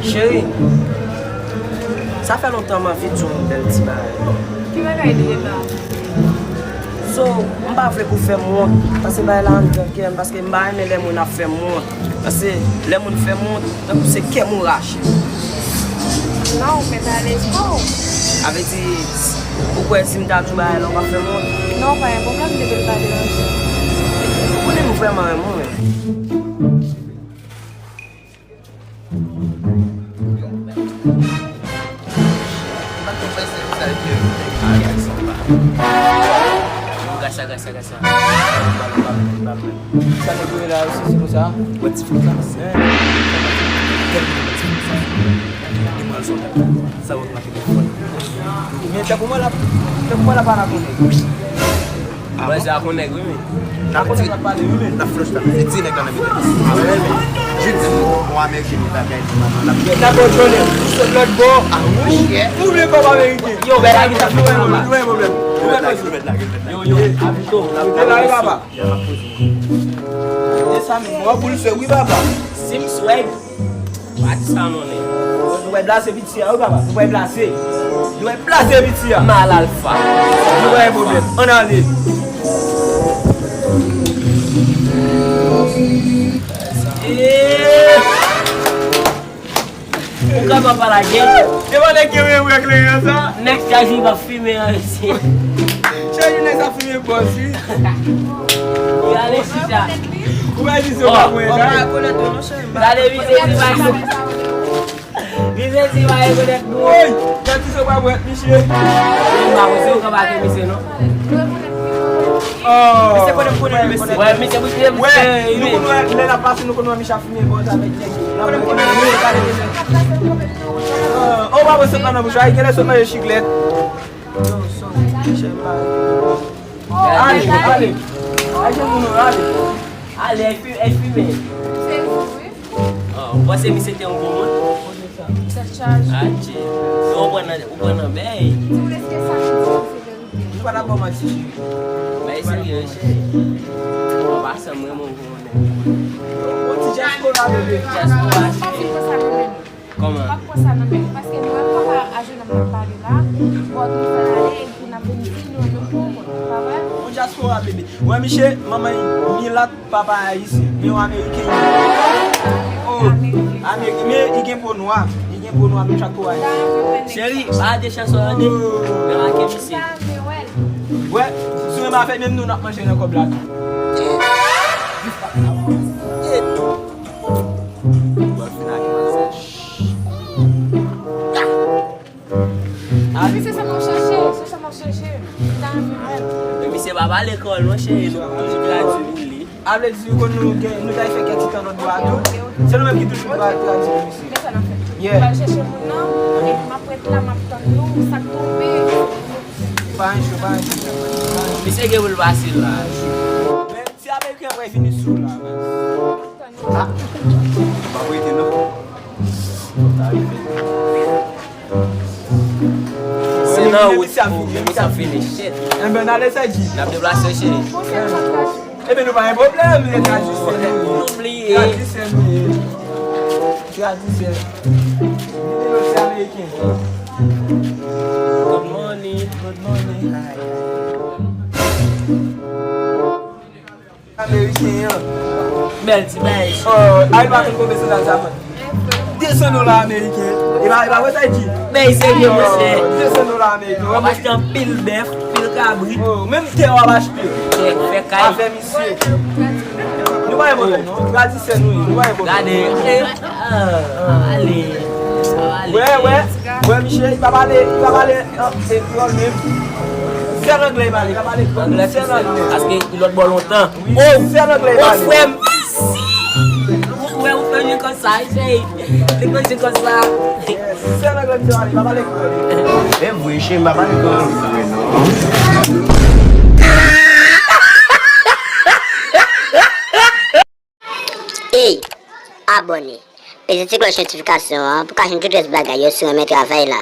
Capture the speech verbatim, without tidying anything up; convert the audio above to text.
Cheri, sa fè lontan m anvi di w yon bèl ti bagay. Ki bagay li ye la? So, m pa vle pou w fè m wont, paske bagay la anndan kè m, paske m pa renmen lè moun ap fè m wont. Paske lè moun fè m wont, tankou se kè m ou rache. Non, ou mèt alèz kò w. Sa vle di, ou kwè si m ta di w bagay la, w p ap fè m wont? Non, pa gen pwoblèm, depi l pa deranje. Ou konnen m vrèman renmen w, men. Yo, gasa, gasa, gasa. Sa nèg yo ye la, se, se konsa. Wè ti fim sa, men. Tèlman ti fim sa. Li pral sot. Sa wè. Men tankou mwen la, tankou mwen la pa rakonte. Mwen se ak yon nèg, wi, men. N ap di, n ap flòch la, men di nèg la nan mitan. Jodi, yon ameriken li bagay li nan nan. N ap jwenn sot lòt bò. Ou vle kòb ameriken. Yo, bèl la, nou wè pwoblèm. Nou wè pwoblèm. Yo, yo, abito. Te la, wi, papa. E sa menm, w ap boul fè, wi, papa. Sim swag. Pa di sa non, nèg. Nou pral blase piti a, wi, papa. Nou pral blase. Nou pral blase piti a. Mal alfa. Nou pa gen pwoblèm. Ann ale. Eee! Ou ka pa pale a gen. E pa nèg ki renmen wè kleren sa. Nèg ka jwe pa fimen an, mesye. Cheri, nèg sa fimen bòs, wi. Li ale chita. Ou pa di se pa mwen, gade. Gade, misye di pa. Misye di pa rekonèt nou. Woy, gade se pa mwen, misye. Li pa wè se ou ka bake misye, non. Oh. Misye konnen m konnen misye. Wè, misye, misye, misye, nou konnen lè l ap pase, nou konnen misye ap fimen bòs avèk nèg. Konnen m konnen misye, gade misye. Oh, oh, pa wè sot nan bouch, ay, genlè sot nan chiklèt. Yo, so, chèf, ale, ale. Al jwenn moun ou, ale. Ale, e fi-, e fimen. Se ou, wi. Ah, ou panse misye te yon bon moun? Tèt chaje. Adje. Ou pran nan, ou pran nan bèy. Si w lese sa, se verite. Nou pa t ap ban w manti, cheri. Bèy serye, cheri. An pasan, m renmen w kòm yon nèg. Yon ti dyaspora, bebe. Dyaspora, cheri. Pa fin konsa nan men m. Kòman? M ap pran sa nan men m, paske nou wè papa a jennonm n ap pale la, bon, nou fè l ale, epi n ap vin di nou renmen pou yon moun, pa vre? Yon dyaspora, bebe. Wè, misye, manman milat, papa ayisyen, men yon ameriken li ye. Oh, ameriken, men li gen po nwa, li gen po nwa, nou chak po ayisyen. Cheri, pa de chans ou ande. Oh. Men manke misye. Wè, si w renmen avè l, menm nou, n ap manje nan kòb la tou. Bon, fin ak manzè. Misye sèlman chèche, se sèlman chèche. Men misye pa pale kreyòl non, cheri, nou toujou tradui pou li. A vle di, kon nou gen, nou t al fè kèk ti tan lòt bò a tou. Se nou menm ki toujou pral tradui pou misye. Men sa n ap fè. Yeah. M pral chèche moun nan, epi m ap ret la, m ap tann nou, sa k tonbe. Pa anyen cho, pa anyen cho. Misye gen pou l pase la. Men ti ameriken an pral vini sou la, man. Ah, m ap rete non. Se nan wout pou men misye ap fini. Shit. Enben, n ale, Saji. N ap deplase, cheri. Enben, nou pa gen pwoblèm, men tradisyon nou ye. Nou bliye. Tradisyon nou ye. Tradisyon. Vide nou se ameriken. Good morning. Good morning. Ameriken an. Bèl ti bagay. Oh, ay pa konn konbyen sandal sa vann. De san dola ameriken. E pa, e pa wè sa y di. Men serye, monchè. De san dola ameriken. W ap achte anpil bèf, anpil kabrit. Oh, menm tè w ap achte. Fè, fè kay. Afè misye. Nou pa gen pwoblèm, non. Tradisyon nou ye. Nou pa gen pwoblèm. Gade. Ah, ale. Ale. Wè, wè. Wè, misye, li pa pale, li pa pale, ah, se kreyòl menm. Sèl anglè li pale, li pa pale kreyòl, sèl anglè. Paske lòt bò lontan. Wi, oh, sèl anglè li pale. Oh, frè m. Ou wè, ou fè jwe konsa, cheri. Li fè jwe konsa. Sèl anglè misye pale, li pa pale kreyòl. E vre, cheri, m pa pale kreyòl vre, non. Ey, abòne. Peze ti klòch notifikasyon an pou w ka jwenn tout rès bagay yo si w renmen travay la.